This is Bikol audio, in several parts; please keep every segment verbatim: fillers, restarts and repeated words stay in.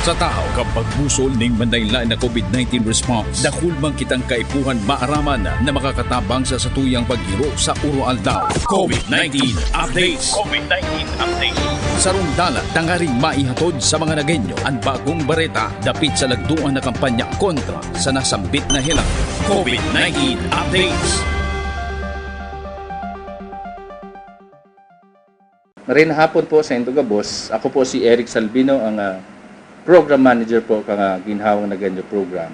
Sa tahaw kan pagbusol ning manlaen-laen na COVID nineteen response, dakul man kitang kaipuhan maaraman na makakatabang sa satuyang paghiro sa oro-aldaw. COVID nineteen Updates. COVID nineteen Updates. Sarong dalan tangaring maihatod sa mga Nagueño an bagong bareta dapit sa lagdoan na kampanya kontra sa nasambit na helang. COVID nineteen Updates. Maray na hapon po saindo gabos. Ako po si Eric Salvino, ang, ah, program manager po kan, ah, Ginhawang Nagueño Program.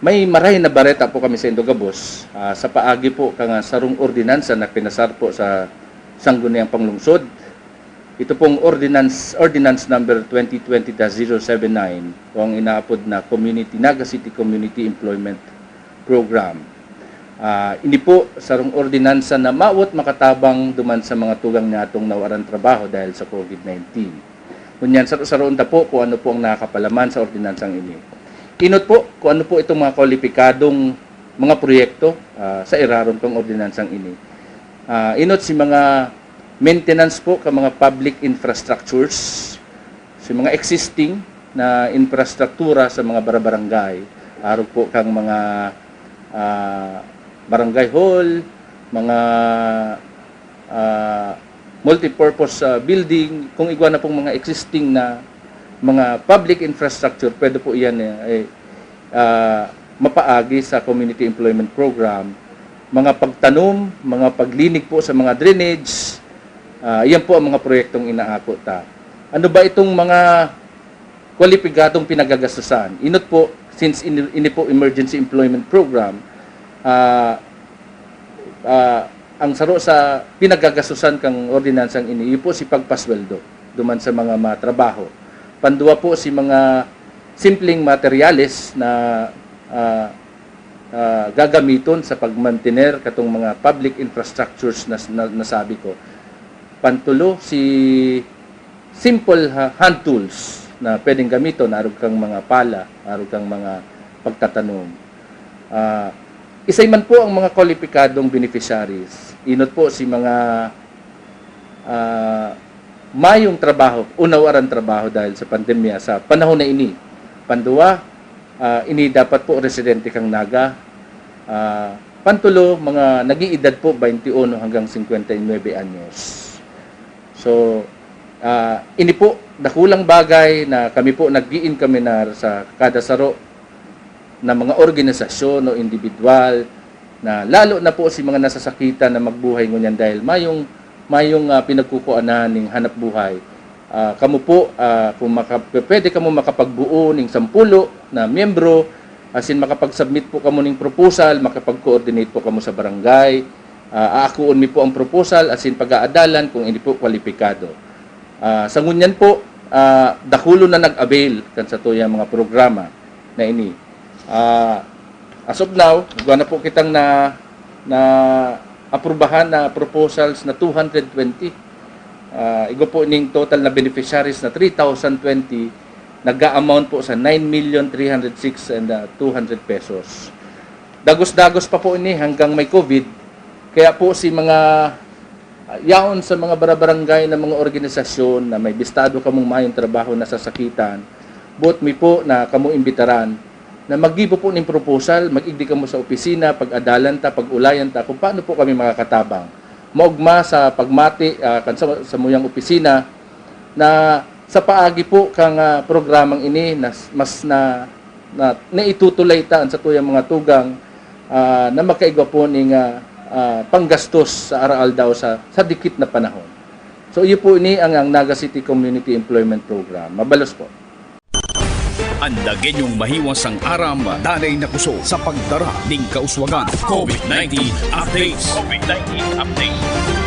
May maray na bareta po kami saindo gabos, ah, sa paagi po kan, ah, sarong ordinansa na pinasar po sa Sangguniang Panglungsod. Ito pong ordinance, ordinance number twenty twenty dash zero seven nine o ang inaapod na Community, Naga City Community Employment Program. Ah, ini po sarong ordinansa na mawot makatabang duman sa mga tugang natong nawaran trabaho dahil sa COVID nineteen. Ngunyan, saro-saroon ta po kung ano po ang nakapalaman sa ordinansang ini. Inot po kung ano po itong mga kwalipikadong mga proyekto, ah, sa irarom kang ordinansang ini. Ah, inot si mga maintenance po ka mga public infrastructures, si mga existing na infrastruktura sa mga barabarangay, arog po kang mga, ah, barangay hall, mga, ah, multipurpose, ah, building, kung igwa na pong mga existing na mga public infrastructure, pwede po iyan, eh, eh, ah, mapaagi sa Community Employment Program, mga pagtanom, mga paglinig po sa mga drainage, ah, iyan po ang mga proyektong inaako ta. Ano ba itong mga kwalipikadong pinagagastusan? Inot po, since ini, ini po Emergency Employment Program, ah, ah, ang saro sa pinagagastusan kang ordinansang ini, iyo po si pagpasweldo duman sa mga matrabaho. Panduwa po si mga simpleng materyales na, ah, ah, gagamiton sa pagmantener katong mga public infrastructures na, na nasabi ko. Pantulo, si simple ha, hand tools na pwedeng gamiton, arog kang mga pala, arog kang mga pagtatanom. Ah, isay man po ang mga kwalipikadong beneficiaries. Inot po si mga, ah, mayong trabaho, unaw aran trabaho dahil sa pandemya sa panahon na ini. Panduwa, ah, ini dapat po residente kang Naga. Ah, pantulo, mga nag-iedad po twenty-one hanggang cincuenta y nueve anyos. So, ah, ini po, dakulang bagay na kami po nag-iinkaminar sa kada saro na mga organisasyon o individual na lalo na po si mga nasasakitan na magbuhay ngunyan dahil mayong, mayong, ah, pinagkukuanan ning hanap buhay. Ah, kamo po, ah, kung maka-, pwede kamo makapagbuo ning sampulo na miyembro, asin makapag-submit po kamo ning proposal, makapag-coordinate po kamo sa barangay. Ah, aakuon mi po ang proposal asin pag-aadalan kung ini po kwalipikado. Ah, sa ngunyan po, ah, dakulon na nag-avail kan satuyang mga programa na ini. Ah, as of now, igwa na po kitang na, na aprubahan na proposals na two hundred twenty. Ah, igwa po ning total na beneficiaries na three thousand twenty, nag-a-amount po sa nine million three hundred six and, ah, two hundred pesos. Dagos-dagos pa po ini hanggang may COVID. Kaya po si mga, ah, yaon sa mga barabarangay na mga organisasyon na may bistado kamong mayong trabaho na sasakitan, boot mi po na kamo imbitaran na maggibo po ning proposal, mag-igdi kamo sa opisina, pag-adalan ta, pag-ulayan ta kung paano po kami makakatabang. Maogma sa pagmati, ah, kan sa, sa muyang opisina na sa paagi po kang, ah, programang ini, nas-, mas na, na, naitutulay ta an satuyang mga tugang, ah, na makaigwa po ning, ah, ah, panggastos sa araaldaw sa, sa dikit na panahon. So, iyo po ini ang, ang Naga City Community Employment Program. Mabalos po. An Nagueñong mahiwasang aram, danay na kusog sa pagdara ning kauswagan. COVID nineteen Updates. COVID nineteen Updates.